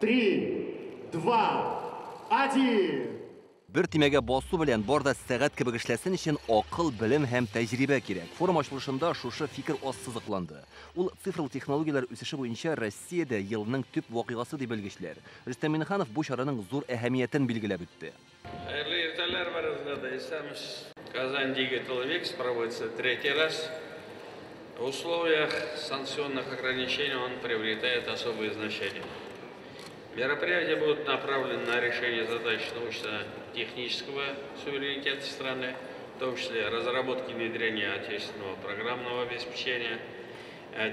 Три, два, один. Бер төймәгә басу белән бар да сәгать кебек эшләсен өчен акыл, белем һәм тәҗрибә кирәк. Форум ачылышында шушы фикер ассызыкланды. Ул цифрлы технологияләр үсеше буенча Россиядә елның төп вакыйгасы ди белгечләр. Рөстәм Миңнеханов бу чараның зур әһәмиятен билгеләп үтте. Хәерле иртәләр барыгызга да, исәнмесез. Казань Digital Weeks проводится третий раз. В условиях санкционных ограничений он приобретает особое значение. Мероприятия будут направлены на решение задач научно-технического суверенитета страны, в том числе разработки и внедрения отечественного программного обеспечения,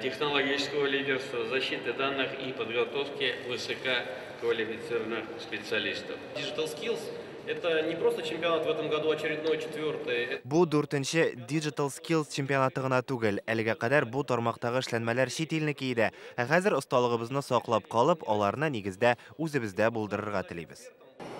технологического лидерства, защиты данных и подготовки высококвалифицированных специалистов. Digital Skills – это не просто чемпионат в этом году очередной, четвертый. Бу дүртенче Digital Skills чемпионаты гына түгел. Әлегә кадәр бу тармактагы эшләнмәләр чит илнеке иде. Ә хәзер осталыгыбызны саклап калып, аларны нигездә үзебездә булдырырга телибез.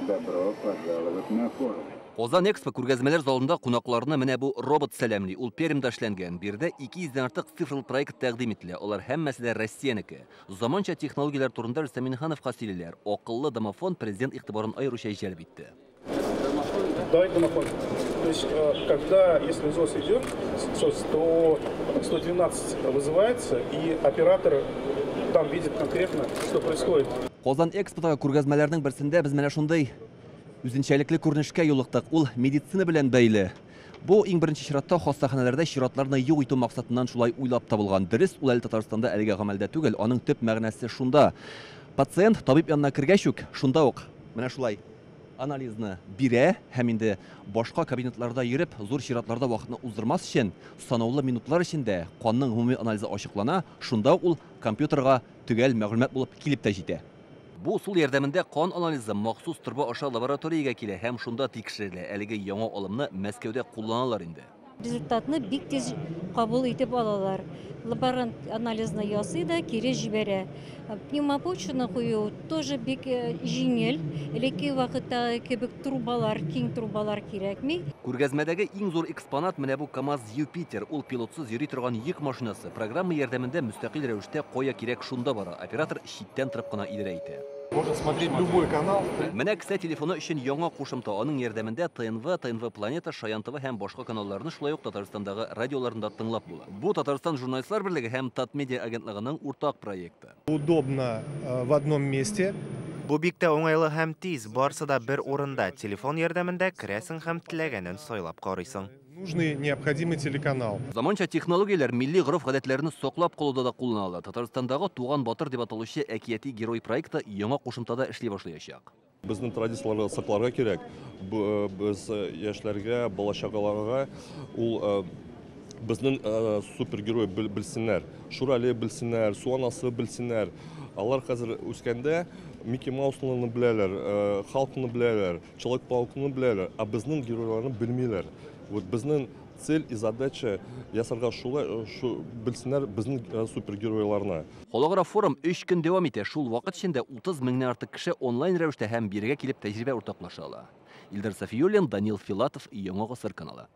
Добро пожаловать на форум. Казан Экспо күргәзмәләр залында кунакларны менә бу робот сәламли. Ул Пермьдә эшләнгән. Биредә 200 дән артык цифрлы проект тәкъдим ителә. Алар һәммәсе дә Россиянеке. Заманча технологияләр турында Рөстәм Миңнехановка сөйлиләр. Акыллы домофон президент игътибарын аеруча җәлеп итте. Давай домофон. То есть, когда, если СОС идет, СОС, то 112 вызывается, и оператор там видит конкретно, что происходит. Казан Эксподагы күргәзмәләрнең берсендә без менә шундый үзенчәлекле күренешкә юлыктык. Ул медицина белән бәйле. Бу иң беренче чиратта хастаханәләрдә чиратларны юк итү максатыннан шулай уйлап табылган. Дөрес, ул әле Татарстанда әлегә гамәлдә түгел. Аның төп мәгънәсе шунда. Пациент табиб янына кергәч үк, шунда ук менә шулай анализны бирә һәм инде башка кабинетларда йөреп, зур чиратларда вакытны уздырмас өчен санаулы минутлар эчендә канның гомуми анализы ачыклана, шунда ук ул компьютерга төгәл мәгълүмат булып килеп тә җитә. Бу ысул ярдәмендә кан анализы махсус торба аша лабораториягә килә һәм шунда тикшерелә. Әлеге яңа алымны Мәскәүдә кулланалар инде. Результатны бик тиз кабул итеп алалар. Лаборант анализны ясый да кире җибәрә. Пневмопочваны кую тоже бик җиңел. Элекке вакытта кебек трубалар, киң трубалар кирәкми. Күргәзмәдәге иң зур экспонат менә бу КАМАЗ Юпитер. Ул пилотсыз йөри торган йөк машинасы. Программа ярдәмендә мөстәкыйль рәвештә кая кирәк шунда бара. Оператор читтән торып кына идарә итә. Можно смотреть любой канал. Менә кесә телефоны өчен яңа кушымта. Аның ярдәмендә ТНВ, ТНВ Планета, Шаян ТВ һәм башка каналларны шулай ук Татарстандагы радиоларында тыңлап була. Бу Татарстан журналистлар берлеге һәм Татмедиа агентлыгының уртак проекты. Удобно в одном месте. Бу бик тә уңайлы һәм тиз, барсы да бер урында. Телефон ярдәмендә керәсең һәм теләгәнен сайлап карыйсың. Нужный, необходимый телеканал. Заманча технологияләр милли гореф-гадәтләрне саклап калуда да кулланыла. Татарстандагы Туган батыр дип аталучы әкияти герой проекты яңа кушымтада эшли башлаячак. Безнең традицияләрне сакларга кирәк. Без яшьләргә, бала-чагаларга ул безнең супергерой белсеннәр, Шурале белсеннәр, Су анасы белсеннәр. Алар хәзер үскәндә Микки Маусны беләләр, Халкны беләләр, Человек-паукны беләләр, ә безнең геройларны белмиләр. Вот безнең цель и задача ясарга шулай, шу белсеннәр безнең супергеройларны. Халыкара форум 3 көн дәвам итә. Шул вакыт эчендә 30 меңнән артык кеше онлайн рәвештә һәм бирегә килеп тәҗрибә уртаклаша ала. Илдар Сафиуллин, Данил Филатов, Яңа Гасыр каналы.